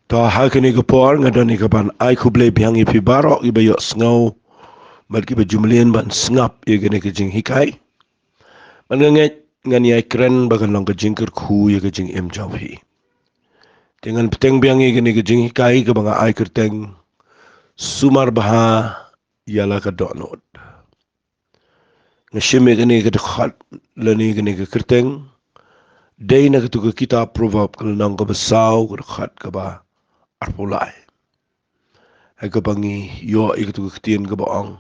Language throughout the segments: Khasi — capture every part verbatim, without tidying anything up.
To ha kane ka por nga don ïa ka ban ai khublei biang ïa phi baroh kiba ïohsngew bad kiba ju mlien ban sngap ïa kane ka jinghikai. Bad nga ngeit ngan ïai kren ba kan long ka jingkyrkhu ïa ka jingim jong phi. Te ngan bteng biang ïa kane ka jinghikai kaba nga ai kyrteng Sumar Bha ïa la ka dohnud. Nga shim ïa kane ka dkhot lane kane ka kyrteng dei na katu ka kitab Proverb ka lynnong kaba saw ka dkhot kaba arphew lai. Ha kaba ngi ïoh ïa katu ka ktien kaba ong,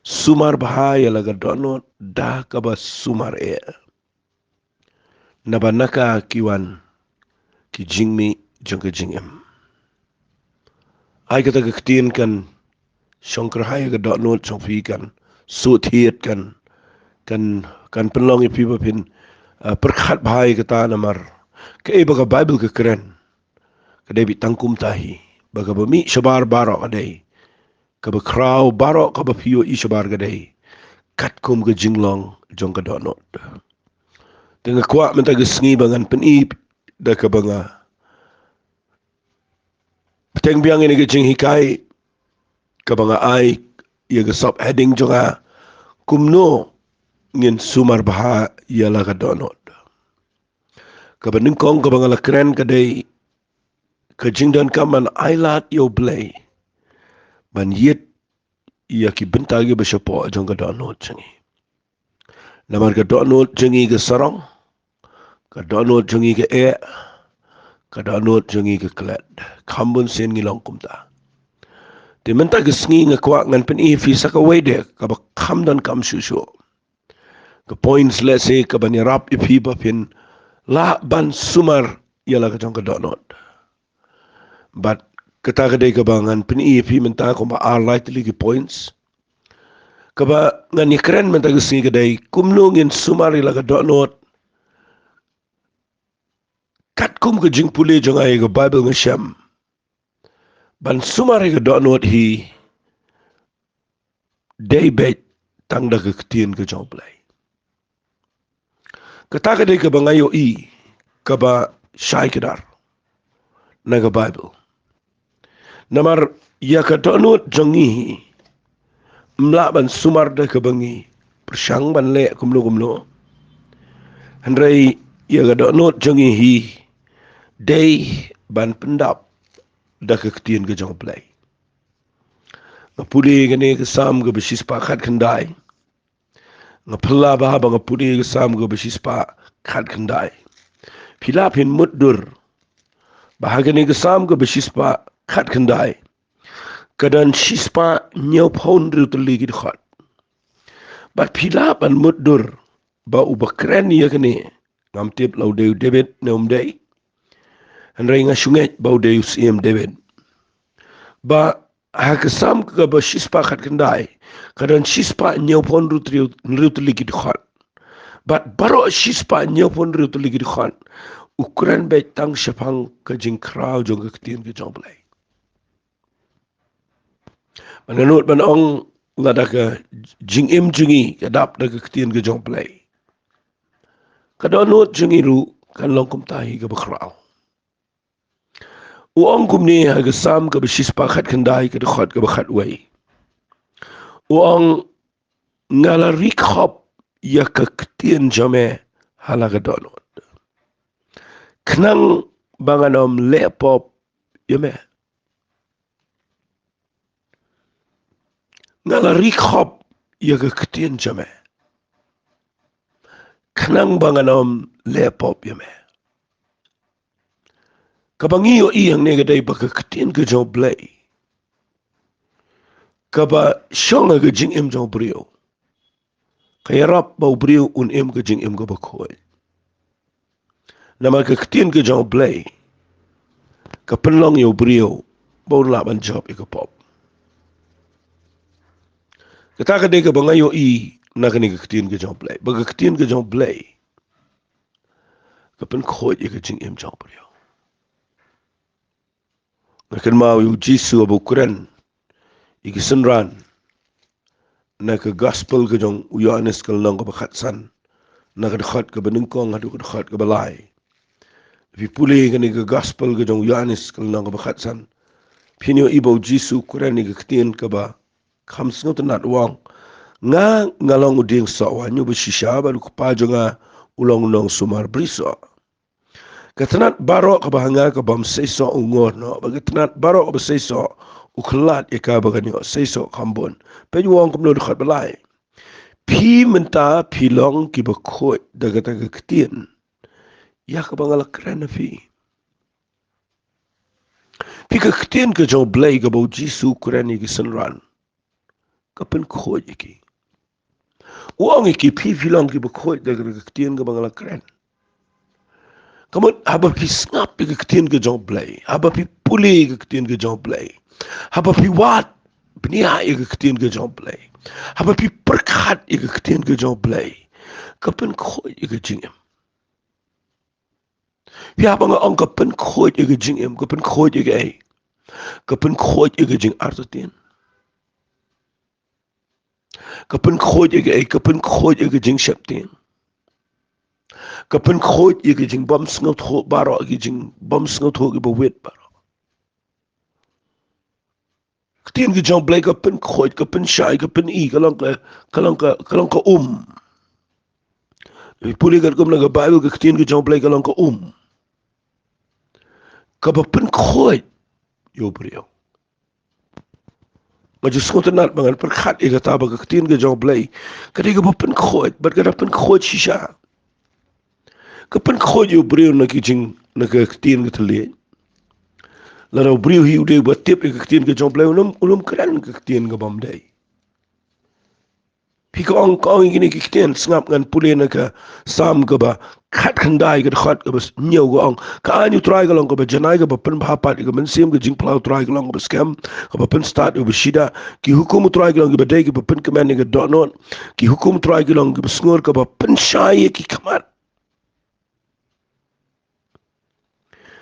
sumar bha ïa la ka dohnud da kaba sumar eh. Naba na ka ki wan ki jingmih jong ka jingim. Ai kata ka ktien kan shongkyrhai ka dohnud jong phi, kan sut thied, kan kan kan pynlong ïa phi ba phin, ah, pyrkhat bha ïa kata namar kaei ba ka Baibl ka kren ka dei beit tang kumta hi, ba kaba mih shabar baroh ka dei, kaba khraw baroh kaba phi ïohi shabar ka dei katkum ka jinglong jong ka dohnud. Te nga kwah mynta ka sngi ba ngan pyni da kaba nga bteng biang ïa kane ka jinghikai kaba nga ai ïa ka sub heading jong nga, kumno ngin sumar bha ïa la ka dohnud. Kaba nyngkong kaba nga la kren ka dei ka jingdonkam ban ailad ïa U Blei ban ïit ïa ki bynta kiba shapoh jong ka dohnud jong ngi. Namar ka dohnud jong ngi ka sarong, ka dohnud jong ngi ka eh, ka dohnud jong ngi ka klet. Kham bun sien ngi long kumta. Te mynta ka sngi nga kwah ngan pyni ïa phi sa kawei de kaba kham donkam shuh shuh. Ka points lehse kaban ïarap ïa phi ba phin lah ban sumar ïa la ka jong ka dohnud. Bad kata ka dei kaba ngan pyni ïa phi mynta kumba ar lai tylli ki points. Kaba ngan ïakren mynta ka sngi ka dei kumno ngin sumar ïa la ka dohnud. Katkum ka jingpule jong nga ïa ka Baibl nga shem, ban sumar ïa ka dohnud hi dei beit tang da ka ktien ka jong U Blei. Kata ka dei kaba nga ïohi kaba shai kdar na ka Baibl. Namar ïa ka dohnud jong ngi hi ym lah ban sumar da kaba ngi pyrshang ban leh kumno kumno. Hynrei ïa ka dohnud jong ngi hi dei ban pyndap da ka ktien ka jong U Blei. Nga pule kane ka Salm kaba shispah khatkhyndai. Nga phylla bha ba nga pule ka Salm kaba shispah khatkhyndai. Phi lah phin mutdur ba ha kane ka Salm kaba shispah khatkhyndai ka don shispah hynñiewphew hynriew tylli ki dkhot. Bad phi lah ban mutdur ba uba kren ïa kane, ngam tip la u dei u David ne um dei. Hynrei nga shu ngeit ba u dei u Syiem David. Ba ha ka Salm kaba shispah khatkhyndai ka don shispah hynñiewphew hynriew tylli ki dkhot. Bad baroh shispah hynñiewphew hynriew tylli ki dkhot u kren beit tang shaphang ka jingkhraw jong ka ktien ka jong U Blei. Ban nud ban ong lada ka jingim jong ngi ka dap da ka ktien ka jong U Blei, ka dohnud jong ngi ruh kan long kumta hi kaba khraw. U ong kumne ha ka Salm kaba shispah khatkhyndai ka dkhot kaba khatwei. U ong, nga la ri khop ïa ka ktien jong me ha la ka dohnud, khnang ba ngan ym leh pop ïa me. Nga la ri khop ïa ka ktien jong me, khnang ba ngan ym leh pop ïa me. Kaba ngi ïohi hangne ka dei ba ka ktien ka jong U Blei kaba shong ha ka jingim jong u briew ka ïarap ba u briew un im ka jingim kaba khuid. Namar ka ktien ka jong U Blei ka pynlong ïa u briew ba un lah ban jop ïa ka pop. Kata ka dei kaba nga ïohi na kane ka ktien ka jong U Blei, ba ka ktien ka jong U Blei ka pynkhuid ïa ka jingim jong u briew. Nga kynmaw ïa u Jisu haba u kren ïa ki synran na ka gospel ka jong u Ïoannis ka lynnong kaba khatsan, na ka dkhot kaba nyngkong haduh ka dkhot kaba lai. Phi pule kane ka gospel ka jong u Ïoannis ka lynnong kaba khatsan, phin ïohi ba u Jisu u kren ïa ka ktien kaba kham sngewtynnat, u ong, "Nga, nga long u dieng soh, u hynñiew ba shisha, bad u Kpa jong nga u long u nongsumar brisoh. Ka tnat baroh kaba ha nga ka bym seisoh u ngor noh, bad ka tnat baroh kaba seisoh u khlad ïa ka ba kan ïoh seisoh kham bun." Peit u ong kumno, dkhot ba lai: "Phi mynta phi long kiba khuid da kata ka ktien ïa kaba nga la kren ha phi." Phi, ka ktien ka jong u Blei kaba u Jisu u kren ïa ki synran, ka pynkhuid ïa ki. U ong ïa ki, "Phi, phi long kiba khuid da ka ktien kaba nga la kren." Ka mut haba phi sngap ïa ka ktien ka jong u Blei, haba phi pule ïa ka ktien ka jong u Blei, haba phi wad bniah ïa ka ktien ka jong u Blei, haba phi pyrkhat ïa ka ktien ka jong u Blei, ka pynkhuid ïa ka jingim. Phi, haba nga ong ka pynkhuid ïa ka jingim, ka pynkhuid ïa kaei? Ka pynkhuid ïa ka jingartatien. Ka pynkhuid ïa kaei? Ka pynkhuid ïa ka jingsheptieng. Ka pynkhuid ïa ka jingbymsngewthuh baroh, ka jingbymsngewthuh kaba wit baroh. Ka ktien ka jong u Blei ka pynkhuid, ka pynshai, ka pyni, ka long ka, ka long ka, ka long ka um. Pule katkum na ka Baibl, ka ktien ka jong u Blei ka long ka um kaba pynkhuid ïa u briew. Nga ju sngewtynnat ba ngan pyrkhat ïa kata, ba ka ktien ka jong u Blei ka dei kaba pynkhuid, bad ka da pynkhuid shisha. Ka pynkhuid ïa u briew na ki jing, na ka ktien ka thylliej. Lada u briew hi u dei ba tip ïa ka ktien ka jong u Blei, un ym, un ym kren ka ktien ka bym dei. Phi, ka ong, ka ong ïa kine ki ktien, sngap, ngan pule na ka Salm kaba khatkhyndai, ka dkhot kaba hynñiew, ka ong: "Ka aiñ u Trai ka long kaba janai, kaba pynbha pat ïa ka mynsiem; ka jingphla u Trai ka long kaba skhem, kaba pynstad ïa uba shidah. Ki hukum u Trai ki long kiba dei, kiba pynkmen ïa ka dohnud. Ki hukum u Trai ki long kiba sngur, kaba pynshai ïa ki khmat."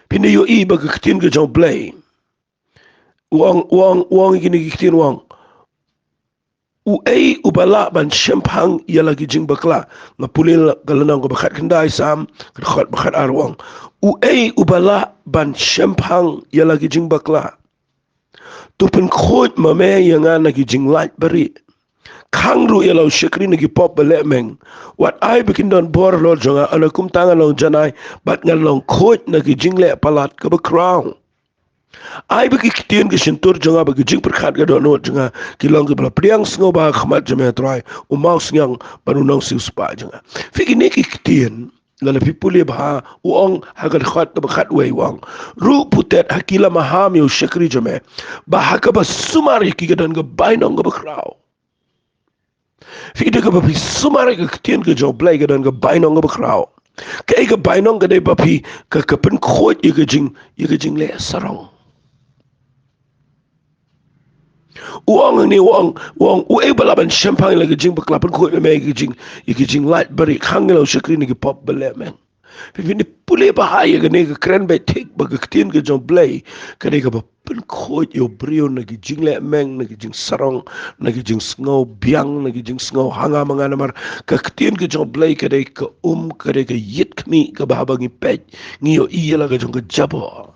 Phin da ïohi ba ka ktien ka jong u Blei, u ong, u ong, u ong ïa kine ki ktien, u ong: "Uei uba lah ban shemphang ïa la ki jingbakla?" Nga pule la ka lynnong kaba khatkhyndai Salm, ka dkhot ba khatar, u ong: "Uei uba lah ban shemphang ïa la ki jingbakla? To pynkhuid ma me ïa nga na ki jinglait barieh. Khang ruh ïa la u shakri na ki pop ba lehmeng. Wat ai ba kin don bor halor jong nga, ynda kumta ngan long janai bad ngan long khuid na ki jingleh palat kaba khraw. Ai ba ki ktien ka shyntur jong nga bad ki jingpyrkhat ka dohnud jong nga ki long kiba la pdiang sngewbha ha khmat jong me, Trai, u mawsynñiang bad u nongsiewspah jong nga." Phi, kine ki ktien, lada phi pule bha, u ong ha ka dkhot kaba khatwei, u ong: "Ruh putet ha ki la maham ïa u shakri jong me, ba ha kaba sumar ïa ki ka don ka bainong kaba khraw." Phi, da kaba phi sumar ïa ka ktien ka jong u Blei, ka don ka bainong kaba khraw. Kaei ka bainong? Ka dei ba phi, ka, ka pynkhuid ïa ka jing, ïa ka jingleh sarong. U ong hangne, u ong, u ong: "Uei uba lah ban shemphang ïa la ki jingbakla? Pynkhuid ma me ïa ki jing, ïa ki jinglait barieh. Khang ïa la u shakri na ki pop ba lehmeng." Phi, phin da pule bha ïa kane, ka kren beit thik ba ka ktien ka jong u Blei ka dei kaba pynkhuid ïa u briew na ki jinglehmeng, na ki jingsarong, na ki jingsngew biang, na ki jingsngew ha nga ma nga, namar ka ktien ka jong u Blei ka dei ka um, ka dei ka ïit khmih, kaba haba ngi peit, ngi ïohi ïa la ka jong ka jaboh.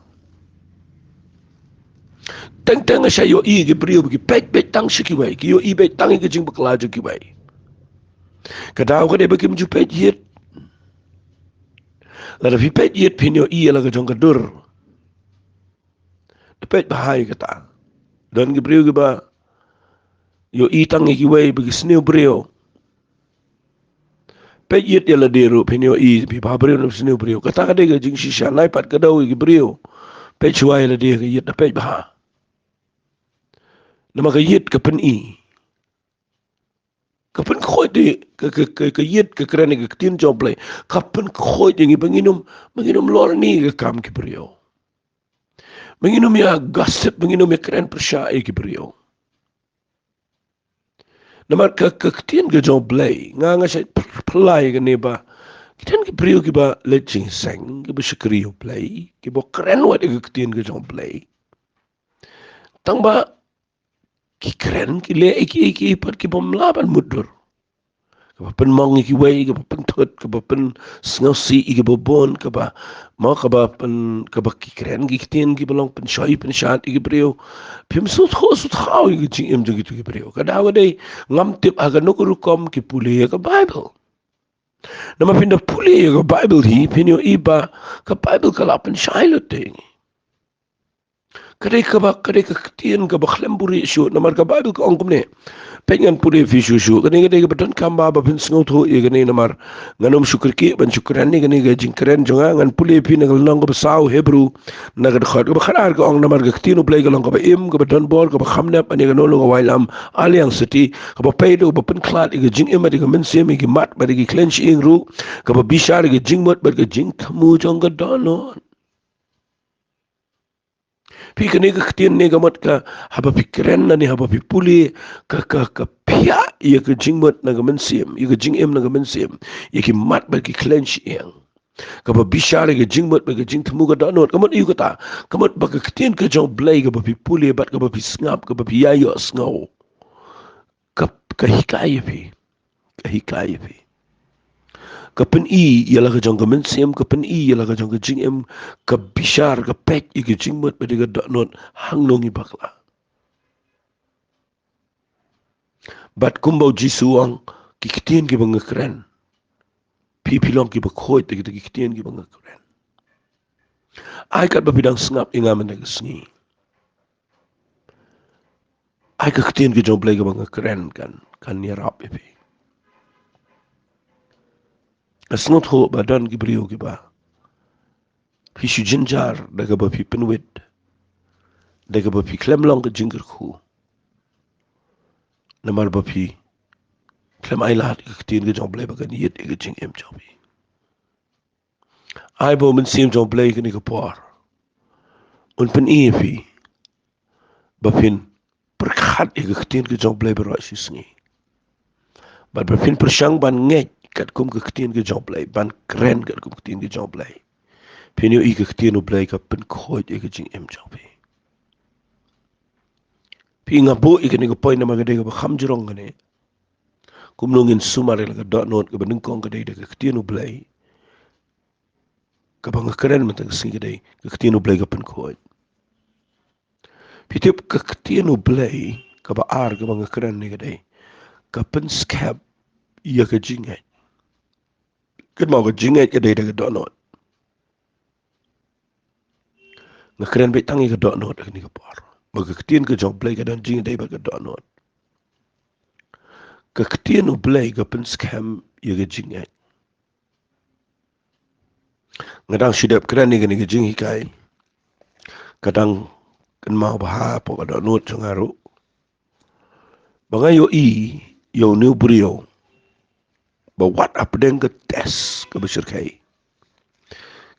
Teng teng nga shait ïohi ïa ki briew ba ki peit beit tang sha kiwei, ki ïohi beit tang ïa ka jingbakla jong kiwei. Ka daw ka dei ba kim ju peit ïit. Lada phi peit ïit, phin ïohi ïa la ka jong ka dur. Peit bha ïa kata. Don ki briew kiba ïohi tang ïa kiwei ba ki sniew briew. Peit ïit ïa lade ruh, phin ïohi, phi bha briew ne sniew briew. Kata ka dei ka jingshisha. Nai pat ka daw ïa ki briew, peit shuwa ïa lade ka ïit, da peit bha. Namar ka ïit ka pyni. Ka pynkhuid ïa, ka, ka, ka, ka ïit, ka kren ïa ka ktien jong u Blei, ka pynkhuid ïa ngi ba ngin ym, ba ngin ym lorni ïa ka kam ki briew. Ba ngin ym ïa gossip, ba ngin ym ïa kren pyrshah ïa ki briew. Namar ka, ka ktien ka jong u Blei, nga, nga shait phy-, phylla ïa kane ba ki don ki briew kiba leit jingïaseng, kiba shakri ïa u Blei, kiba kren wat ïa ka ktien ka jong u Blei. Tang ba ki kren, ki leh ïa kiei kiei pat ki bym lah ban mutdur. Ka kaba pynmong ïa kiwei, kaba pynthut, kaba pynsngewsih ïa kiba bun, kaba, mo, kaba pyn, kaba ki kren ki ktien kiba long pynshoi pynshad ïa ki briew. Phim sngewthuh sngewthaw ïa ka jingim jong kito ki briew. Ka daw ka dei, ngam tip ha kano ka rukom ki pule ïa ka Baibl. Namar phin da pule ïa ka Baibl hi, phin ïohi ba ka Baibl ka la pynshai lut te. Ka dei kaba, ka dei ka ktien kaba khlem buhrieh shuh, namar ka Baibl ka ong kumne. Peit, ngan pule ïa phi shuh shuh. Kane ka dei kaba donkam ba, ba phin sngewthuh ïa kane, namar ngan ym shu kyrkieh ban shu kren ïa kane ka jingkren jong nga. Ngan pule ïa phi na ka lynnong kaba saw Hebru, na ka dkhot kaba khatar, ka ong, namar ka ktien U Blei ka long kaba im, kaba donbor, kaba kham nep ban ïa kano kano ka waitlam, ar liang siti, kaba peit, kaba pynkhlad ïa ka jingim bad ïa ka mynsiem, ïa ki mat bad ïa ki khlem shyieng ruh, kaba bishar ïa ka jingmut bad ka jingthmu jong ka dohnud. Phi, kane ka ktien ne ka mut ka, haba phi kren lane haba phi pule, ka, ka, ka phiah ïa ka jingmut na ka mynsiem, ïa ka jingim na ka mynsiem, ïa ki mat bad ki khlem shyieng. Kaba bishar ïa ka jingmut bad ka jingthmu ka dohnud, ka mut aïu kata, ka mut ba ka ktien ka jong U Blei kaba phi pule bad kaba phi sngap, kaba phi ïa ïohsngew. Ka, ka hikai ïa phi. Ka hikai ïa phi. Ka pyni ïa la ka jong ka mynsiem, ka pyni ïa la ka jong ka jingim, ka bishar, ka peit ïa ka jingmut bad ïa ka dohnud, hangno ngi bakla. Bad kumba U Jisu u ong, ki ktien kiba nga kren. Phi, phi long kiba khuid da kita ki ktien kiba nga kren. Ai katba phi dang sngap ïa nga mynta ka sngi. Ai ka ktien ka jong U Blei kaba nga kren kan, kan ïarap ïa phi. Nga sngewthuh ba don ki briew kiba phi shu jynjar da kaba phi pynwit, da kaba phi khlem long ka jingkyrkhu. Namar ba phi khlem ailad ka ktien ka jong U Blei ba kan ïit ïa ka jingim jong phi. Ai ba U Mynsiem jong U Blei kane ka por un pyni ïa phi ba phin pyrkhat ïa ka ktien ka jong U Blei baroh shi sngi. Bad ba phin pyrshang ban ngeit katkum ka ktien ka jong U Blei, ban kren katkum ka ktien ka jong U Blei. Phin ïohi ka ktien U Blei ka pynkhuid ïa ka jingim jong phi. Phi, nga buh ïa kane ka point namar ka dei kaba kham jrong kane. Kumno ngin sumar ïa la ka dohnud, kaba nyngkong ka dei da ka ktien U Blei. Kaba nga kren mynta ka sngi ka dei ka ktien U Blei ka pynkhuid. Phi tip, ka ktien U Blei kaba ar kaba nga kren ne ka dei ka pynskhem ïa ka jingngeit. Kynmaw, ka jingngeit ka dei da ka dohnud. Nga kren beit tang ïa ka dohnud ha kane ka por. Ba ka ktien ka jong U Blei ka don jingïadei bad ka dohnud. Ka ktien U Blei ka pynskhem ïa ka jingngeit. Nga dang shu dep kren ïa kane ka jinghikai. Ka dang kynmaw bha hapoh ka dohnud jong nga ruh. Ba nga ïohi ïa une u briew ba wat hapdeng ka test kaba shyrkhei,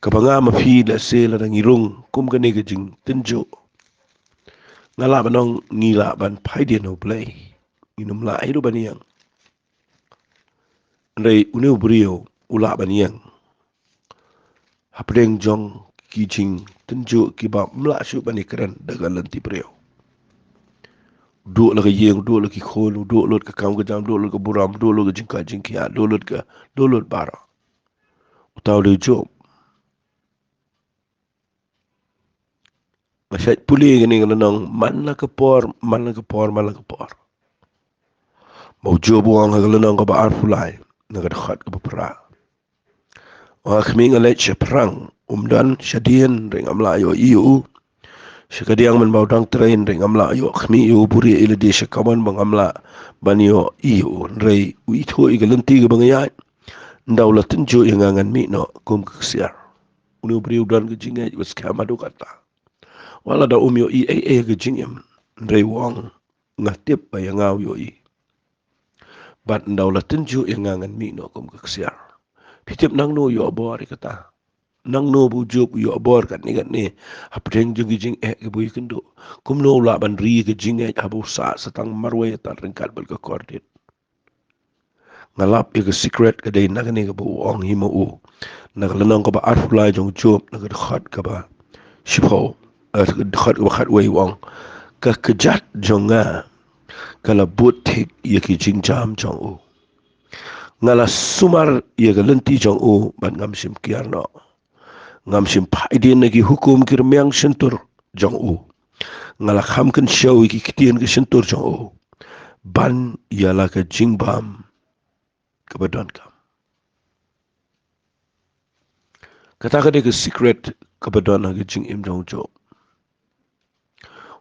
kaba nga ma phi lehse lada ngi rung kum kane ka jingtynjuh, nga lah ban ong ngi lah ban phai dien ha U Blei. Ngin ym lah ei ruh ban ïeng. Hynrei une u briew u lah ban ïeng hapdeng jong ki jingtynjuh kiba ym lah shuh ban ïakren da ka lynti briew. U duh la ka ïing, u duh la ki khun, u duh lut ka kam ka jam, u duh lut ka burom, u duh lut ka jingkha jingkhiah, u duh lut ka, u duh lut baroh. Uta u dei u Job. Nga shait pule kane ka lynnong man la ka por, man la ka por, man la ka por. Ba u Job u ong ha ka lynnong kaba arphew lai, na ka dkhot kaba phra. Ong, khmih, nga leit shaphrang, um don shadien, hynrei ngam lah ïohi ïa u. Sha kadiang mynba u dang trei, hynrei ngam lah ïoh khmih ïa u. Buhrieh ïa lade sha kamon ba ngam lah ban ïohi ïa u. Hynrei u ithuh ïa ka lynti kaba nga ïaid. Ynda u la tynjuh ïa nga ngan mih noh kum ka ksiar. Une u briew u don ka jingngeit ba skhem haduh katta. Wat lada um ïohi ei ei ha ka jingim, hynrei u ong, nga tip ba ïa nga u ïohi. Bad ynda u la tynjuh ïa nga ngan mih noh kum ka ksiar. Phi tip nangno u ïoh bor ïa kata? Nangno ba u Job u ïoh bor katne katne hapdeng jong ki jingeh kiba u ïakynduh? Kumno u lah ban ri ïa ka jingngeit haba u sah sa tang marwei ïa tang ryngkat bad ka kordit? Nga lap ïa ka secret ka dei na kane kaba u ong hi ma u. Na ka lynnong kaba arphew lai jong u Job, na ka dkhot kaba shiphew, eh, dkhot kaba khatwei, u ong, ka kjat jong nga ka la bud thik ïa ki jingjam jong u. Nga la sumar ïa ka lynti jong u, bad ngam shym kiar noh. Ngam shym phai dien na ki hukum ki rmiang shyntur jong u. Nga la kham kynshew ïa ki ktien ki shyntur jong u, ban ïa la ka jingbam kaba donkam. Kata ka dei ka secret kaba don ha ka jingim jong u Job.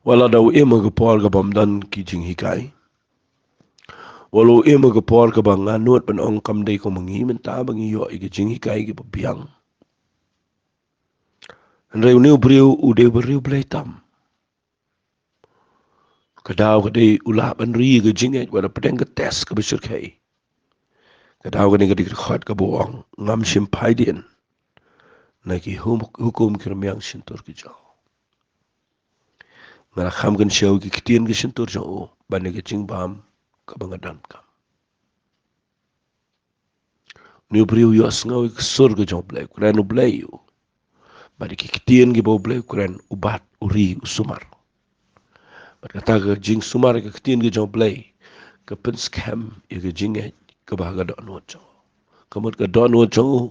Wat la da u im ha ka por kaba ym don ki jinghikai, wat la u im ha ka por kaba nga nud ban ong kam dei kum ma ngi mynta ba ngi ïoh ïa ki jinghikai kiba biang. Hynrei une u briew u dei u briew Blei tam. Ka daw ka dei u lah ban ri ka jingngeit wat hapdeng ka test kaba shyrkhei. Ka daw kane ka dei ka dkhot kaba ong, ngam shym phai dien na ki hum-, hukum ki rmiang shyntur ki jong u. Nga la kham kynshew ïa ki ktien ki shyntur jong u, ban ïa ka jingbam kaba nga donkam. Une u briew u ïohsngew ïa ka sur ka jong u Blei, u kren u Blei ïa u. Bad ïa ki ktien kiba u Blei u kren, u bat, u ri, u sumar. Bad kata ka jingsumar ïa ki ktien ki jong u Blei ka pynskhem ïa ka jingngeit kaba ha ka dohnud jong u. Ka mut ka dohnud jong u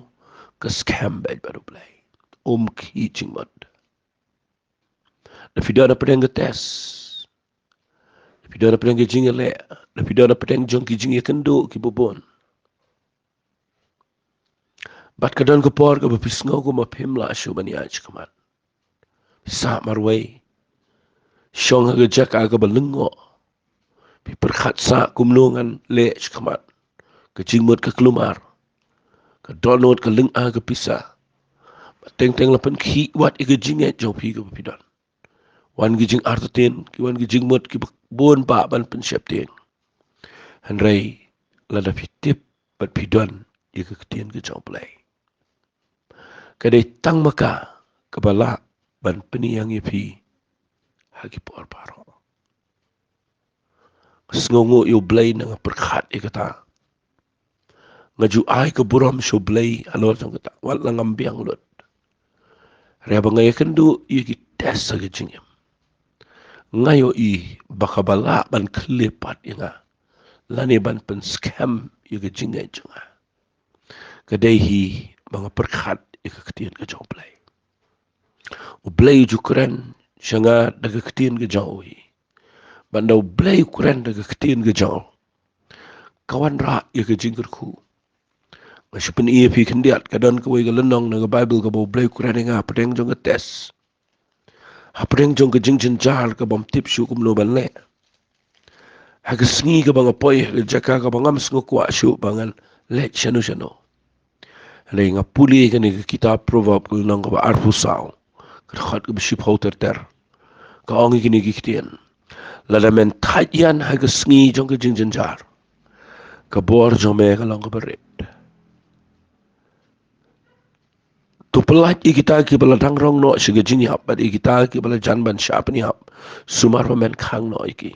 ka skhem beit bad u Blei. Um khih jingmut. Da phi don hapdeng ka test, da phi don hapdeng ka jingïaleh, da phi don hapdeng jong ki jingïakynduh kiba bun. Bad ka don ka por kaba phi sngew kum ma phim lah shuh ban ïaid shakhmat. Phi sah marwei, shong ha ka jaka kaba lyngngoh. Phi pyrkhat sah kumno ngan leh shakhmat. Ka jingmut ka kulmar, ka dohnud ka lyngngoh ka pisa. Bad teng teng la pynkhih wat ïa ka jingngeit jong phi kaba phi don. Wan ki jingartatien, ki wan ki jingmut kiba bun bah ban pynsheptieng. Hynrei lada phi tip bad phi don ïa ka ktien ka jong u Blei, ka dei tang ma ka kaba lah ban pynïeng ïa phi ha ki por baroh. Nga sngewnguh ïa u Blei, nga pyrkhat ïa kata. Nga ju ai ka burom sha u Blei halor jong kata, wat la ngam biang lut. Hynrei haba nga ïakynduh ïa ki test ha ka jingim, nga ïohi ba kaba lah ban khlieh pat ïa nga lane ban pynskhem ïa ka jingngeit jong nga, ka dei hi ba nga pyrkhat ïa ka ktien ka jong u Blei. U Blei u ju kren sha nga da ka ktien ka jong u hi. Bad haba u Blei u kren da ka ktien ka jong u, ka wanrah ïa ka jingkyrkhu. Nga shu pyni ïa phi khyndiat, ka don kawei ka lynnong na ka Baibl kaba u Blei u kren ïa nga hapdeng jong ka test, hapdeng jong ka jingjynjar kaba ym tip shuh kumno ban leh. Ha ka sngi kaba nga poi ha ka jaka kaba ngam sngew kwah shuh ba ngan leit shano shano, hynrei nga pule ïa kane ka kitab Proverb, ka lynnong kaba arphew saw, ka dkhot kaba shiphew ter ter. Ka ong ïa kine ki ktien: Lada men thait ïan ha ka sngi jong ka jingjynjar, ka bor jong me ka long kaba rit. To pyllait ïa kita kiba la dang rong noh sha ka jingïap, bad ïa kita kiba la jan ban shah pynïap, sumar ba men khang noh ïa ki.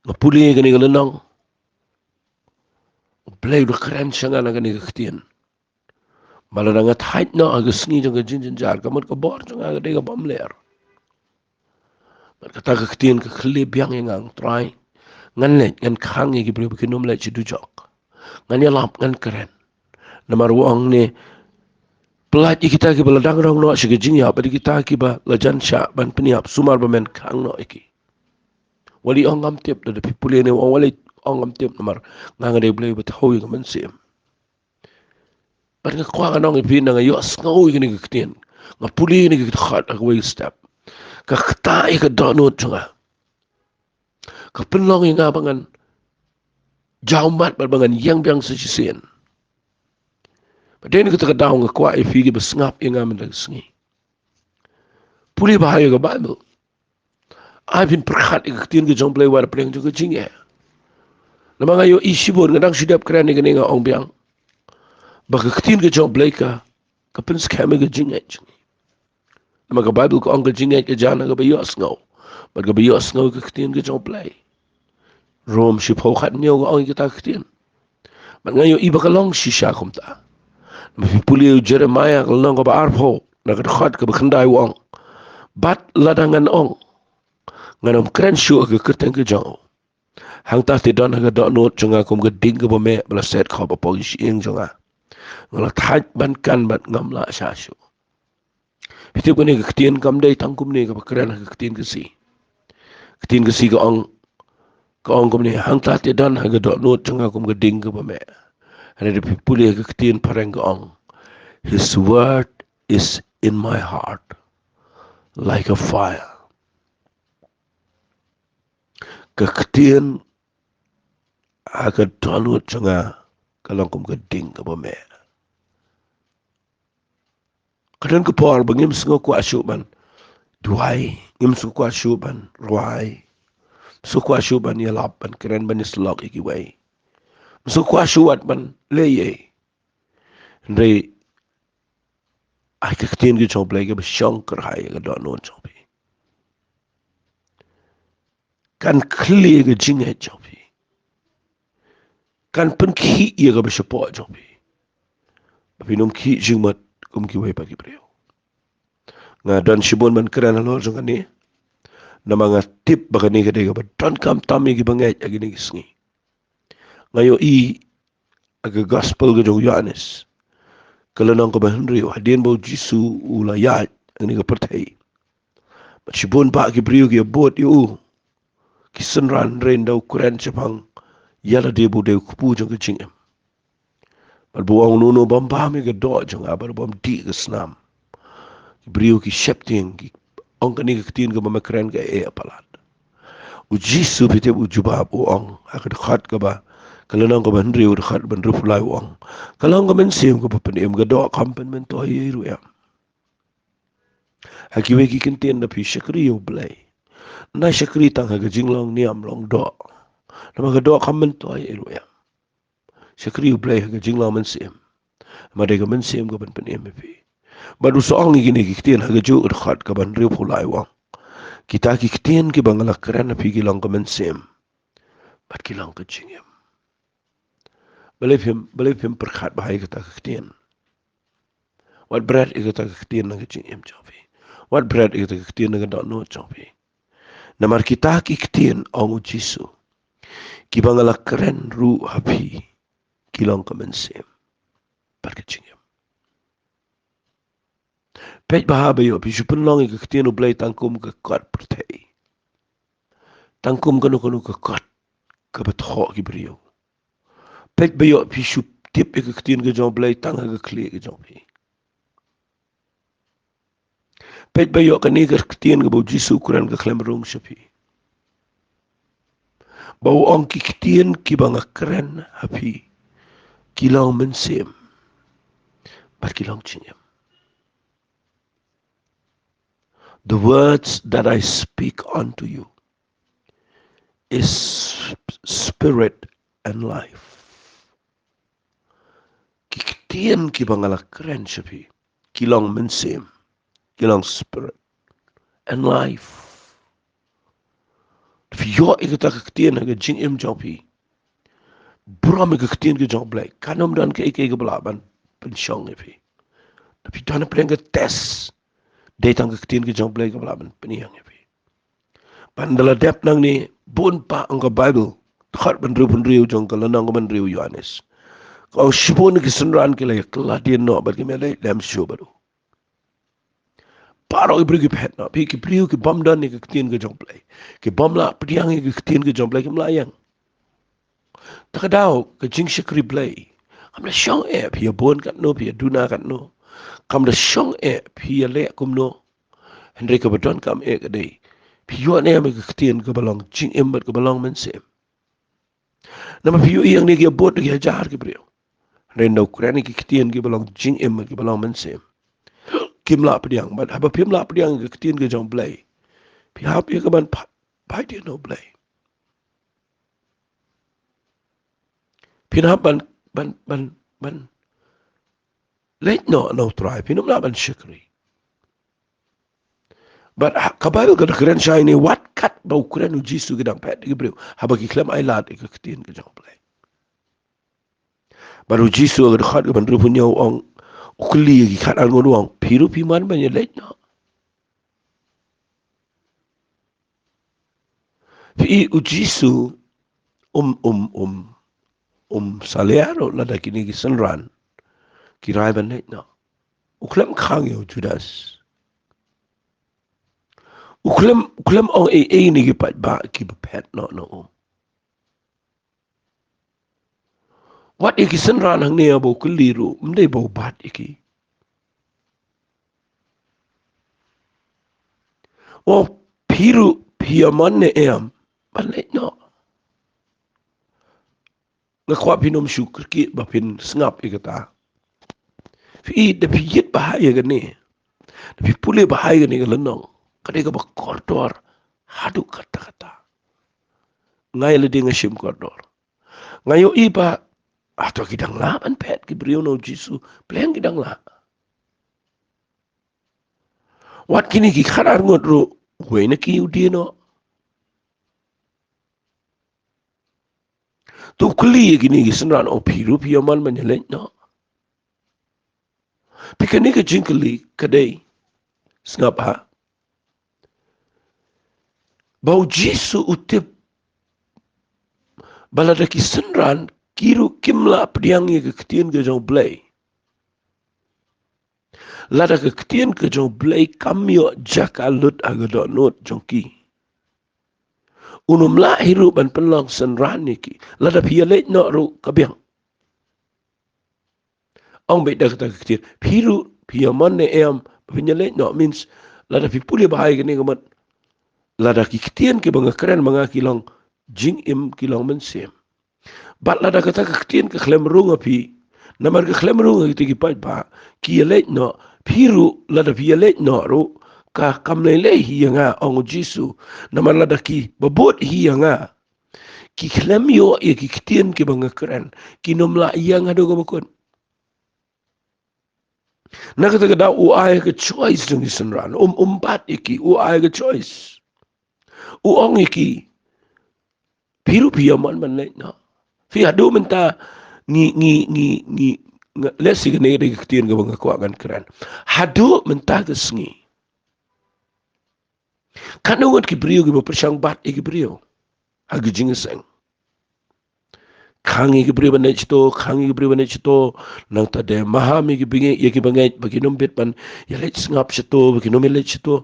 Nga pule ïa kane ka lynnong, u Blei u da kren sha nga na kane ka ktien. Ba lada nga thait noh ha ka sngi jong ka jingjynjar, ka mut ka bor jong nga ka dei kaba ym leh. Bad kata ka ktien ka khlieh biang ïa nga, nga ong, Trai, ngan leit, ngan khang ïa ki briew ba kin ym leit sha dujok. Ngan ïalap, ngan kren. Namar u ong ne, pyllait ïa kita kiba la dang rong noh sha ka jingïap, bad ïa kita kiba la jan shah ban pynïap, sumar ba men khang noh ïa ki. Wat ong ngam tip, da phi pule ne u ong wat ong ngam tip, namar nga, nga dei u Blei ba thew ïa ka mynsiem. Bad nga kwah ngan ong ïa phi, nga ïohsngew ïa kane ka ktien, nga pule ïa kane ka dkhot ha kawei ka step, ka ktah ïa ka dohnud jong nga, ka pynlong ïa nga ba ngan jaw mat bad ba ngan ïeng biang sa shisien. Bad dei na kata ka daw nga kwah ïa phi kiba sngap ïa nga mynta ka sngi, pule bha ïa ka Baibl. Ai phin pyrkhat ïa ka ktien ka jong u Blei wat hapdeng jong ka jingeh. Namar nga ïohi shibun, nga dang shu dep kren ïa kane, nga ong biang ba ka ktien ka jong u Blei ka, ka pynskhem ïa ka jingngeit jong ngi. Namar ka Baibl ka ong ka jingngeit ka jan ha kaba ïohsngew, bad kaba ïohsngew ïa ka ktien ka jong u Blei. Rom shiphew khathynñiew ka ong ïa kata ka ktien. Bad nga ïohi ba ka long shisha kumta. Namar phi pule ïa u Jeremaïah ka lynnong kaba arphew, na ka dkhot kaba khyndai u ong: Bad lada ngan ong, ngan ym kren shuh ha ka kyrteng ka jong u. Hangta te don ha ka dohnud jong nga kum ka ding kaba meh ba la set khop hapoh ki shyieng jong nga. Nga la thait ban kan bad ngam lah shah shuh. Phi tip kane ka ktien kam dei tang kumne kaba kren ha ka ktien Khasi. Ktien Khasi ka ong, ka ong kumne, hangta te don ha ka dohnud jong nga kum ka ding kaba meh. Hynrei da phi pule ha ka ktien phareng ka ong, "His word is in my heart like a fire." Ka ktien ha ka dohnud jong nga ka long kum ka ding kaba meh. Ka don ka por ba ngim sngew kwah shuh ban duwai, ngim sngew kwah shuh ban rwai, ngim sngew kwah shuh ban ïalap, ban kren, ban ïasyllok ïa kiwei. Ngim sngew kwah shuh wat ban leh ei ei. Hynrei ai ka ktien ka jong U Blei kaba shong kyrhai ïa ka dohnud jong phi. Kan khlieh ïa ka jingngeit jong phi. Kan pynkhih ïa kaba shapoh jong phi. Ba phin ym khih jingmut kum kiwei pat ki briew. Nga don shibun ban kren halor jong kane. Namar nga tip ba kane ka dei kaba donkam tam ïa kiba ngeit ha kine ki sngi. Nga ïohi ha ka gospel ka jong u Ïoannis, ka lynnong kaba hynriew, hadien ba u Jisu u la ïaid ha kane ka pyrthei, bad shibun bah ki briew ki ïa bud ïa u, ki synran, hynrei ynda u kren shaphang ïa lade ba u dei u kpu jong ka jingim. Bad ba u ong, "Uno uno bym bam ïa ka doh jong nga, bad bym dih ka snam, ki briew ki sheptieng, ki ong kane ka ktien kaba me kren ka eh palat." U Jisu, phi tip u jubab, u ong ha ka dkhot kaba, ka lynnong kaba hynriew, dkhot ba hynriewphew lai, u ong, "Ka long ka mynsiem kaba pynim, ka doh kam pynmyntoi ei ruh em." Ha kiwei ki kyntien, da phi shakri ïa U Blei, nai shakri tang ha ka jinglong niam long doh. Namar ka doh kam myntoi ei ruh em. Shakri U Blei ha ka jinglong mynsiem. Namar dei ka mynsiem kaban pynim ïa phi. Bad u sa ong ïa kine ki ktien ha kajuh ka dkhot kaba hynriewphew lai, u ong, "Kita ki ktien kiba nga la kren ha phi ki long ka mynsiem bad ki long ka jingim." Balei phim, balei phim pyrkhat bha ïa kata ka ktien? Wat bret ïa kata ka ktien na ka jingim jong phi. Wat bret ïa kata ka ktien na ka dohnud jong phi. Namar kita ki ktien, ong u Jisu, kiba nga la kren ruh ha phi, ki long ka mynsiem bad ka jingim. Peit bha ba ïoh phi shu pynlong ïa ka ktien U Blei tang kum ka kot pyrthei, tang kum kano kano ka kot kaba thoh ki briew. Peit ba ïoh phi shu tip ïa ka ktien ka jong U Blei tang ha ka khlieh ka jong phi. Peit ba ïoh kane ka ktien kaba u Jisu u kren ka khlem rung sha phi, ba u ong, "Ki ktien kiba nga kren ha phi, ki long mynsiem bad ki long jingim." "The words that I speak unto you is spirit and life." Ki ktien kiba nga la kren sha phi, ki long mynsiem, ki long spirit and life. Phi ïoh ïa kata ka ktien ha ka jingim jong phi, burom ïa ka ktien ka jong U Blei, kan ym don kaei kaei kaba lah ban pynshong ïa phi. Phi don ha pdeng ka test, dei tang ka ktien ka jong U Blei kaba lah ban pynïeng ïa phi. Ban da la dep nangne, bun bah, ong ka Baibl, dkhot ba hynriewphew hynriew jong ka lynnong kaba hynriew Ïoannis, ka ong, "Shibun ki synran ki la ïa kylla dien noh bad kim ïa leit lem shuh bad u." Baroh ki briew ki phet noh, phi, ki briew ki bym don ïa ka ktien ka jong U Blei, ki bym lah pdiang ïa ka ktien ka jong U Blei, kim lah ïeng. Te ka daw ka jingshakri Blei kam da shong eh phi ïa bun katno, phi ïa duna katno, kam da shong eh phi ïa leh kumno. Hynrei kaba donkam eh ka dei, phi ïoh ne em ïa ka ktien kaba long jingim bad kaba long mynsiem? Namar phi ïohi hangne ki ïa bud ki hajar ki briew, hynrei ynda u kren ïa ki ktien kiba long jingim bad kiba long mynsiem, kim lah pdiang. Bad haba phim lah pdiang ïa ka ktien ka jong U Blei, phi hap ïa ka ban pha-, phai dien na U Blei. Phin hap ban, ban, ban, ban leit noh na U Trai, phin ym lah ban shakri. Bad ha, ka Baibl ka da kren shai ne, wat kat ba u kren u Jisu, ki dang phet ki briew haba ki khlem ailad ïa ka ktien ka jong U Blei. Bad u Jisu ha ka dkhot kaba hynriewphew hynñiew u ong, u kylli ïa ki khatar ngut, u ong, "Phi ruh phi mon ban ïa leit noh?" Phi i, u Jisu Um, um, um, um salia ruh lada kine ki synran ki rai ban leit noh. U khlem khang ïa u Judas. U khlem, u khlem ong ei ei ïa kine ki paidbah kiba phet noh na u. Wat ïa ki synran hangne ba u kylli ruh, ym dei ba u bat ïa ki. O, phi ruh phi ïa mon ne em ban leit noh? Nga kwah phin ym shu kyrkieh ba phin sngap ïa kata. Phi i, da phi ïit bha ïa kane, da phi pule bha ïa kane ka lynnong, ka dei kaba kordor haduh katta katta. Nga ïa lade nga shim kordor. Nga ïohi ba hato ki dang lah ban phet ki briew na u Jisu? Pleng ki dang lah. Wat kine ki khatar ngut ruh, uwei na ki u die noh. To u kylli ïa kine ki synran, o phi ruh phi ïa mon ban ïa leit noh? Phi, kane ka jingkylli ka dei, sngap ha, ba u Jisu u tip ba lada ki synran ki ruh kim lah pdiang ïa ka ktien ka jong u Blei, lada ka ktien ka jong u Blei kam ïoh jaka lut ha ka dohnud jong ki, un ym lah hi ruh ban pynlong synran ïa ki. Lada phi ïa leit noh ruh ka biang. Ong beit da kata ka ktien, phi ruh phi ïa mon ne em ba phin ïa leit noh? Means, lada phi pule bha ïa kane ka mut, lada ki ktien kiba nga kren ma nga ki long jingim, ki long mynsiem, bad lada kata ka ktien ka khlem rung ha phi, namar ka khlem rung ha kita ki paidbah, ki ïa leit noh, phi ruh lada phi ïa leit noh ruh, ka kam lei lei hi ïa nga, ong u Jisu. Namar lada kiba bud hi ïa nga ki khlem ïoh ïa ki ktien kiba nga kren, kin ym lah ïeng haduh kaba kut. Na kata ka daw u ai ka choice jong ki synran, um, um bat ïa ki, u ai ka choice. U ong ïa ki, phi ruh phi ïa mon ban leit noh? Phi, haduh mynta ngi, ngi, ngi, ngi, nga, let's say, kane ka dei ka ktien kaba nga kwah ngan kren. Haduh mynta ka sngi, katno ngut ki briew kiba pyrshang bat ïa ki briew ha ka jingïaseng? Khang ïa ki briew ban leit shato, khang ïa ki briew ban leit shato. Nangta de maham ïa ki bangeit, ïa ki bangeit ba kin ym bit ban ïa leit sngap shato, ba kin ym ïa leit shato.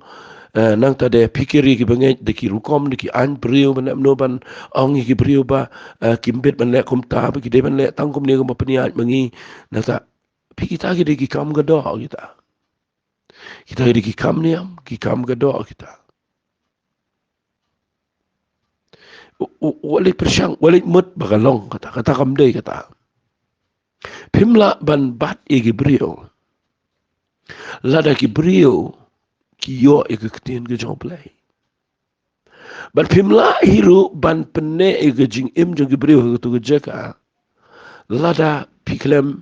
Eh, nangta de phikir ïa ki bangeit da ki rukom, da ki aiñ briew, ban leh kumno, ban ong ïa ki briew ba, eh, kim bit ban leh kumta, ba ki dei ban leh tang kumne kumba pynïaid ma ngi. Nangta, phi, kita ki dei ki kam ka doh kita. Kita ki dei ki kam niam, ki kam ka doh kita. U, u, u leit pyrshang, u leit mut ba ka long kata, kata kam dei kata. Phim lah ban bat ïa ki briew lada ki briew ki ïoh ïa ka ktien ka jong u Blei. Bad phim lah hi ruh ban pynneh ïa ka jingim jong ki briew ha katu ka jaka lada phi khlem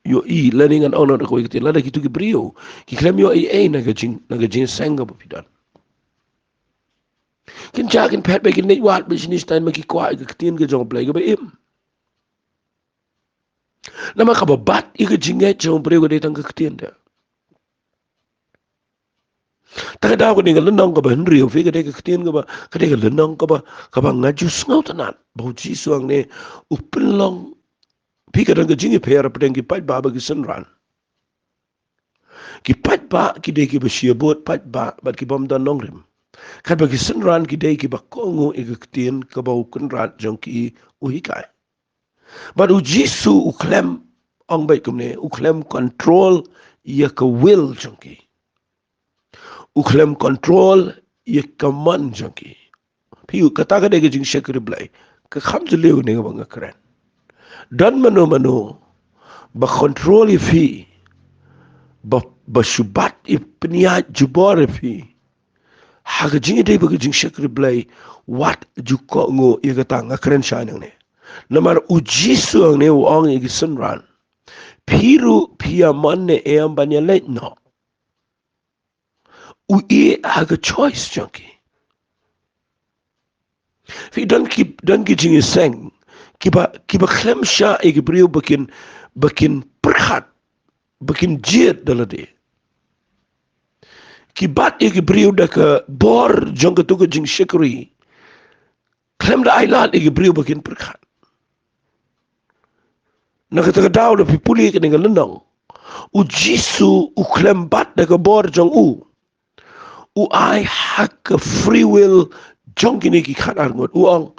ïohi, lane ngan ong na kawei ka ktien, lada kitu ki briew ki khlem ïohi ei na ka jing, na ka jingïaseng kaba phi don. Kin jah kin phet beit, kin leit wad beit shane shatai, ma ki kwah ïa ka ktien ka jong u Blei kaba im. Namar kaba bat ïa ka jingngeit jong u briew ka dei tang ka ktien de. Ta ka daw kane ka lynnong kaba hynriew, phi, ka dei ka ktien kaba, ka dei ka lynnong kaba, kaba nga ju sngewtynnat ba u Jisu hangne u pynlong, phi, ka don ka jingïapher hapdeng ki paidbah bad ki synran. Ki paidbah ki dei kiba shibun paidbah bad ki bym don nongrim. Katba ki synran ki dei kiba kohnguh ïa ka ktien kaba u Kynrad jong ki u hikai. Bad u Jisu u khlem, ong beit kumne, u khlem control ïa ka will jong ki. U khlem control ïa ka mon jong ki. Phi, kata ka dei ka jingshakri Blei. Ka kham jylliew ne kaba nga kren. Don mano mano ba control ïa phi, ba, ba shu bat ïa, pynïaid jubor ïa phi ha ka jingïadei bad ka jingshakri Blei, wat ju kohnguh ïa kata, nga kren shai nangne. Namar u Jisu hangne u ong ïa ki synran, phi ruh phi ïa mon ne em ban ïa leit noh? U ïeh ha ka choice jong ki. Phi, don ki, don ki jingïaseng kiba, kiba khlem shah ïa ki briew ba kin, ba kin pyrkhat, ba kin jied da lade. Ki bat ïa ki briew da ka bor jong katu ka jingshakri. Khlem da ai lad ïa ki briew ba kin pyrkhat. Na kata ka daw da phi pule kane ka lynnong, U Jisu u khlem bat da ka bor jong u. U ai ha ka free will jong kine ki khatar ngut. U ong,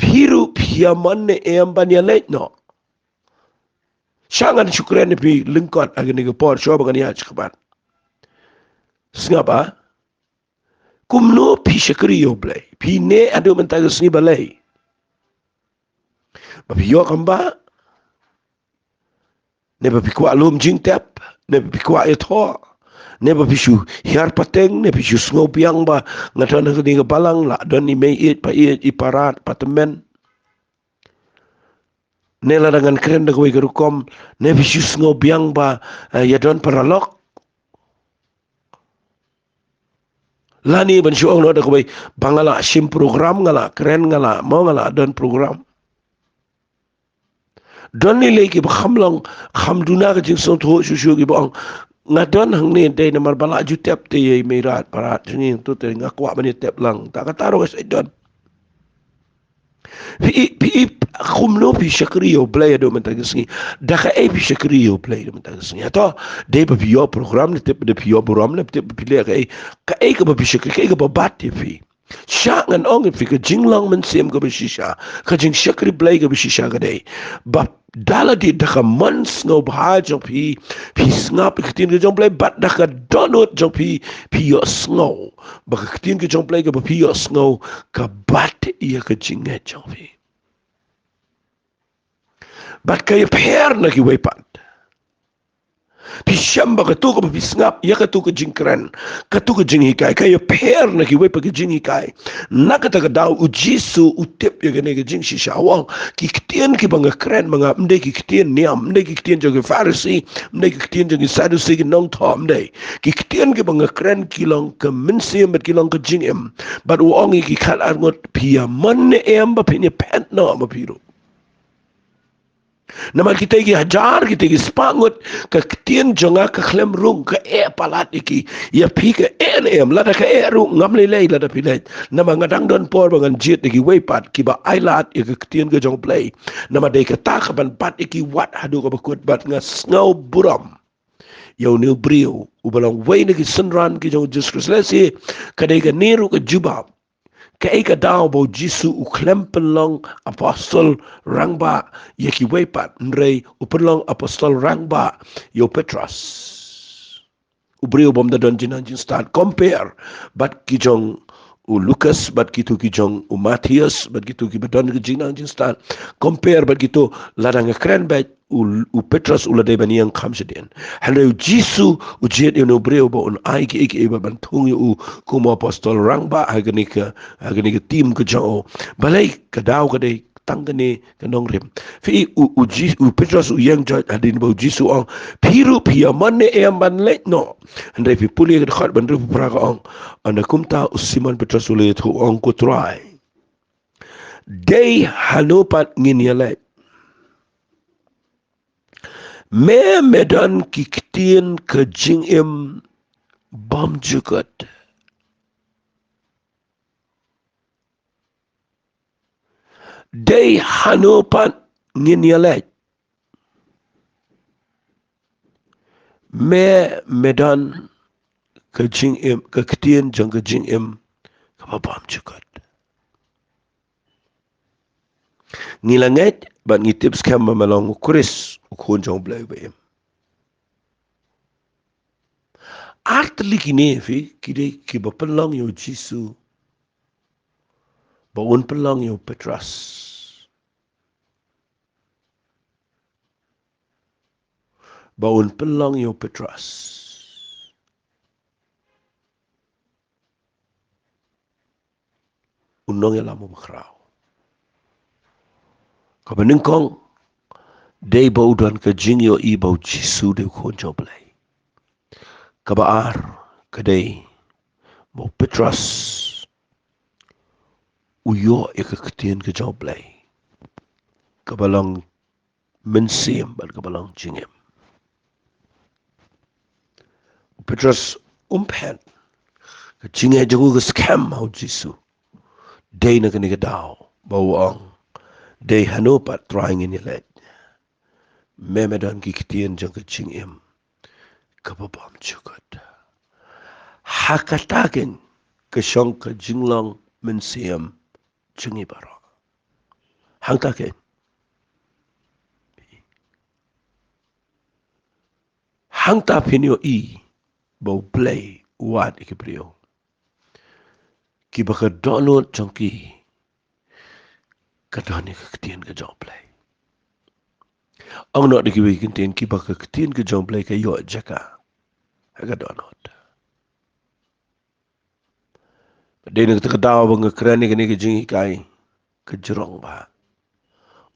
phi ruh phi ïa mon ne em ban ïa leit noh. Sha ngan shu kren ïa phi lyngkot ha kane ka por, shuwa ba ngan ïa shu kbat. Sngap a. Kumno phi shakri ïa U Blei? Phi neh haduh mynta ka sngi balei? Ba phi ïoh kam ba, ne ba phi kwah lum jingtep, ne ba phi kwah ïathoh, ne ba phi shu hiar pateng, ne phi shu sngew biang ba nga don ha kane ka balang, la don i mei ïeit, pa ïeit, i parad, pa tymmen. Ne lada ngan kren da kawei ka rukom, ne phi shu sngew biang ba, eh, ïa don paralok. Lane ban shu ong noh da kawei, ba nga la shim program, nga la kren, nga la mo, nga la don program. Don lei lei kiba kham long, kham duna ka jingsngewthuh shuh shuh kiba ong, nga don hangne dei namar ba la ju tep te ïa i mei rat, parad, jingim tu te nga kwah ban ïa tep lang. Ta kata ruh ka sa don. Phi, phi, kumno phi shakri ïa U Blei haduh mynta ka sngi? Da kaei phi shakri ïa U Blei haduh mynta ka sngi? Hato dei ba phi ïoh program ne tip, dei phi ïoh burom ne tip, phi leh kaei? Kaei kaba phi shakri, kaei kaba bat ïa phi? Sha ngan ong ïa phi, ka jinglong mynsiem kaba shisha, ka jingshakri Blei kaba shisha ka dei ba da lade da ka mon sngewbha jong phi, phi sngap ïa ka ktien ka jong U Blei, bad da ka dohnud jong phi, phi ïohsngew ba ka ktien ka jong U Blei kaba phi ïohsngew ka bat ïa ka jingngeit jong phi. Bad ka ïapher na kiwei pat. Phi shem ba katu kaba phi sngap ïa katu ka jingkren, katu ka jinghikai, ka ïapher na kiwei pat ka jinghikai. Na kata ka daw U Jisu u tip ïa kane ka jingshisha, u ong, ki ktien kiba nga kren ma nga ym dei ki ktien niam, ym dei ki ktien jong ki Pharisi, ym dei ki ktien jong ki Sadusi, ki nongthoh, ym dei. Ki ktien kiba nga kren ki long ka mynsiem bad ki long ka jingim. Bad u ong ïa ki khatar ngut, phi ïa mon ne em ba phin ïa phet noh ma phi ruh? Namar kita ki hajar, kita ki spah ngut, ka ktien jong nga ka khlem rung, ka eh palat ïa ki. Ïa phi ka eh ne em, lada ka eh ruh ngam lei lei lada phi leit. Namar nga dang don por ba ngan jied ïa kiwei pat kiba ai lad ïa ka ktien ka jong U Blei. Namar dei kata kaban bat ïa ki wat haduh kaba kut, bad nga sngew burom ïa une u briew uba long uwei na ki synran ki jong U Jisu Khrist. Lehse ka dei kane ruh ka jubab kaei ka daw ba U Jisu u khlem pynlong apostol rangbah ïa kiwei pat, hynrei u pynlong apostol rangbah ïa u Petros, u briew bym da don jingnang jingstad, compare bad ki jong u Lukas, bad kitu ki jong u Mathaios, bad kitu kiba don ki jingnang jingstad, compare bad kitu. Lada nga kren beit, u, u Petros u la dei ban ïeng kham shadien. Hynrei U Jisu u jied ïa une u briew ba un ai kiei kiei ba ban thung ïa u kum u apostol rangbah ha kane ka, ha kane ka team ka jong u. Balei? Ka daw ka dei tang kane ka nongrim. Phi i, u, u Ji-, u Petros u ïeng jait hadien ba U Jisu u ong, phi ruh phi ïa mon ne em ban leit noh? Hynrei phi pule ka dkhot ba hynriewphew phra ka ong, ynda kumta u Simon Petros u la ïathuh u ong, ko Trai, dei hano pat ngin ïa leit? Me, me don ki ktien ka jingim bymjukut. Dei hano pat ngin ïa leit? Me, me don ka jingim, ka ktien jong ka jingim kaba bymjukut. Ngi la ngeit bad ngi tip skhem ba me long U Khrist, U Khun jong U Blei uba im. Ar tylli kine, phi, ki dei kiba pynlong ïa U Jisu ba un pynlong ïa u Petros. Ba un pynlong ïa u Petros u nongïalam uba khraw. Kaba nyngkong, dei ba u don ka jingïohi ba U Jisu dei U Khun jong U Blei. Kaba ar ka dei ba u Petros u ïoh ïa ka ktien ka jong U Blei kaba long mynsiem bad kaba long jingim. U Petros um phet, ka jingeh jong u ka skhem ha U Jisu. Dei na kane ka daw ba u ong, dei hano pat Trai ngin ïaleit? Me me don ki ktien jong ka jingim kaba bymjukut. Ha kata keiñ ka shong ka jinglong mynsiem jong ngi baroh. Hangta keiñ. Hangta phin ïohi ba U Blei u wad ïa ki briew kiba ka dohnud jong ki ka don ïa ka ktien ka jong U Blei. Ong noh da kiwei ki ktien, kiba ka ktien ka jong U Blei ka ïoh jaka ha ka dohnud. Dei na kata ka daw ba nga kren ïa kane ka jinghikai ka jrong bha.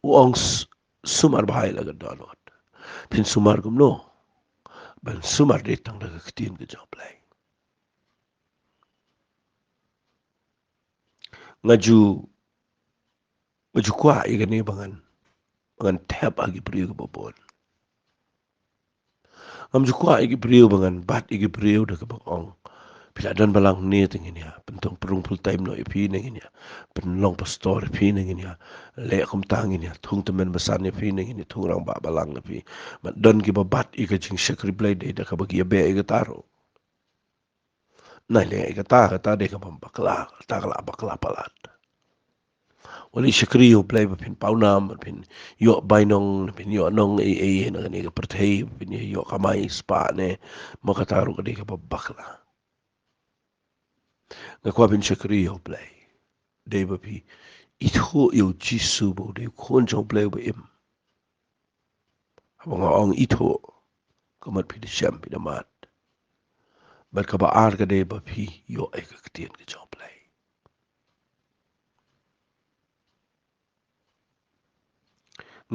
U ong s-, sumar bha ïa la ka dohnud. Phin sumar kumno? Ban sumar dei tang da ka ktien ka jong U Blei. Nga ju, nga ju kwah ïa kane ba ngan, ba ngan thep ha ki briew kiba bun. Ngam ju kwah ïa ki briew ba ngan bat ïa ki briew da kaba ong, phi la don balang ne te ngin ïa pynthung pynrung full time noh ïa phi ne ngin ïa pynlong pastor ïa phi ne ngin ïa leh kumta ngin ïa thung tymmen basan ïa phi ne ngin ïa thung rangbah balang ïa phi. Bad don kiba bat ïa ka jingshakri Blei dei da kaba ki ïa beh ïa kata ruh. Nai leh ïa kata, kata dei kaba ym bakla, kata ka la bakla palat. Wat leit shakri ïa U Blei ba phin paw nam, ba phin ïoh bainong, ba phin ïoh nong ei ei na kane ka pyrthei, ba phin ïoh kamai spah ne, ma kata ruh ka dei kaba bakla. Nga kwah phin shakri ïa U Blei dei ba phi ithuh ïa U Jisu ba u dei U Khun jong U Blei uba im. Haba nga ong ithuh, ka mut phi da shem, phi da mad. Bad kaba ar ka dei ba phi ïoh ïa ka ktien ka jong U Blei.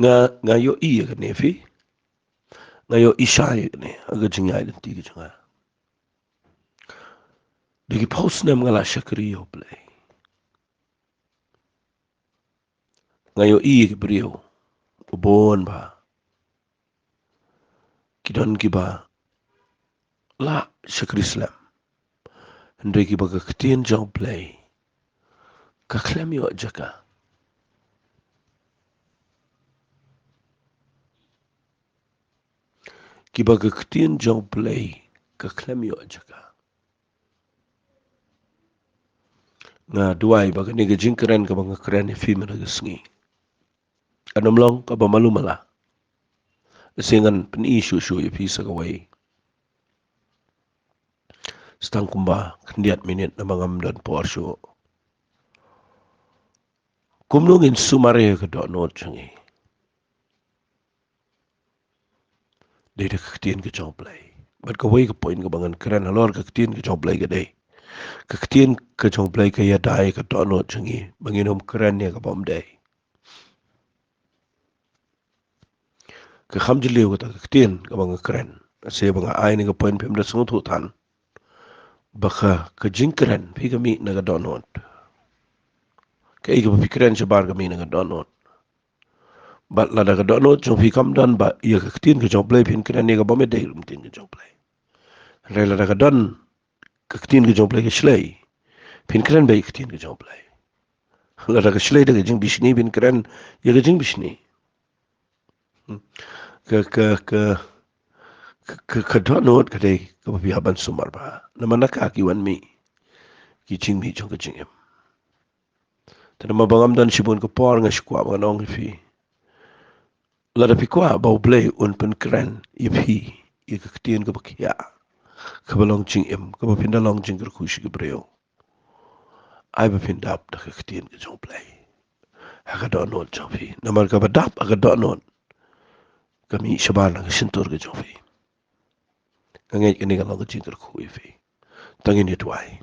Nga, nga ïohi ïa kane phi. Nga ïohi shai ïa kane ha ka jingïaid lynti ka jong nga. Da ki phew snem nga la shakri ïa U Blei. Nga ïohi ïa ki briew ba bun bha ki don kiba la shakri slem, hynrei kiba ka ktien jong U Blei ka khlem ïoh jaka. Kiba ka ktien jong U Blei ka khlem ïoh jaka. Nga duwai ba kane ka jingkren kaba nga kren ïa phi mynta ka sngi kan ym long kaba malu mala. Lehse ngan pyni shuh shuh ïa phi sa kawei. Sa tang kumba khyndiat minit namar ngam don por shuh. Kumno ngin sumar ïa ka dohnud jong ngi? Dei da ka ktien ka jong U Blei. Bad kawei ka point kaba ngan kren halor ka ktien ka jong U Blei ka dei, ka ktien ka jong U Blei ka ïada ïa ka dohnud jong ngi ba ngin ym kren ïa kaba ym dei. Ka kham jylliew kata ka ktien kaba nga kren. Lehse ba nga ai kane ka point phim da sngewthuh than ba ka, ka jingkren phi ka mih na ka dohnud. Kaei kaba phi kren shabar ka mih na ka dohnud. Bad lada ka dohnud jong phi kam don ba ïa ka ktien ka jong U Blei, phin kren ïa kaba ym dei ruh ktien ka jong U Blei. Hynrei lada ka don ka ktien ka jong U Blei ka shlei, phin kren beit ïa ka ktien ka jong U Blei. Lada ka shlei da ka jingbishni, phin kren ïa ka jingbishni. Hmm. Ka, ka, ka, ka, ka, ka dohnud ka dei kaba phi hap ban sumar bha. Namar na ka ki wan mih ki jingmih jong ka jingim. Te namar ba ngam don shibun ka por, nga shu kwah ban ong ïa phi, lada phi kwah ba U Blei un pynkren ïa phi ïa ka ktien kaba khiah, kaba long jingim, kaba phin da long jingkyrkhu sha ki briew, ai ba phin dap da ka ktien ka jong U Blei ha ka dohnud jong phi. Namar kaba dap ha ka dohnud ka mih shabar na ka shyntur ka jong phi. Nga ngeit kane ka long ka jingkyrkhu ïa phi. To ngin ïa duwai.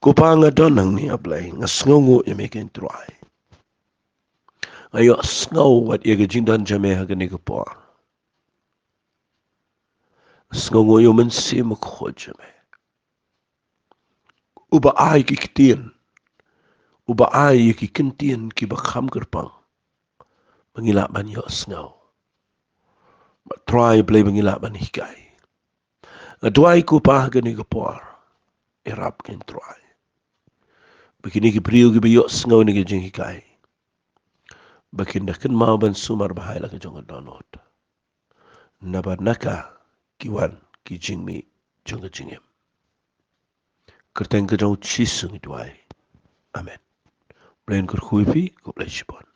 Ko Pa, nga don hangne, A Blei, nga sngewnguh ïa me, ko Trai. Nga ïohsngew wat ïa ka jingdon jong me ha kane ka por. Nga sngewnguh ïa U Mynsiem Bakhuid jong me, uba ai ki ktien, uba ai ïa ki ktien kiba kham kyrpang ba ngi lah ban ïohsngew. Bad Trai Blei, ba ngi lah ban hikai. Nga duwai, ko Pa, ha kane ka por, ïarap kein Trai. ba kine ki briew kiba ïohsngew ïa kane ka jinghikai, ba kin da kynmaw ban sumar bha ïa la ka jong ka dohnud, naba na ka ki wan ki jingmih jong ka jingim. Kyrteng ka jong u Jisu ngi duwai. Amen. Blei un kyrkhu ïa phi, khublei shibun.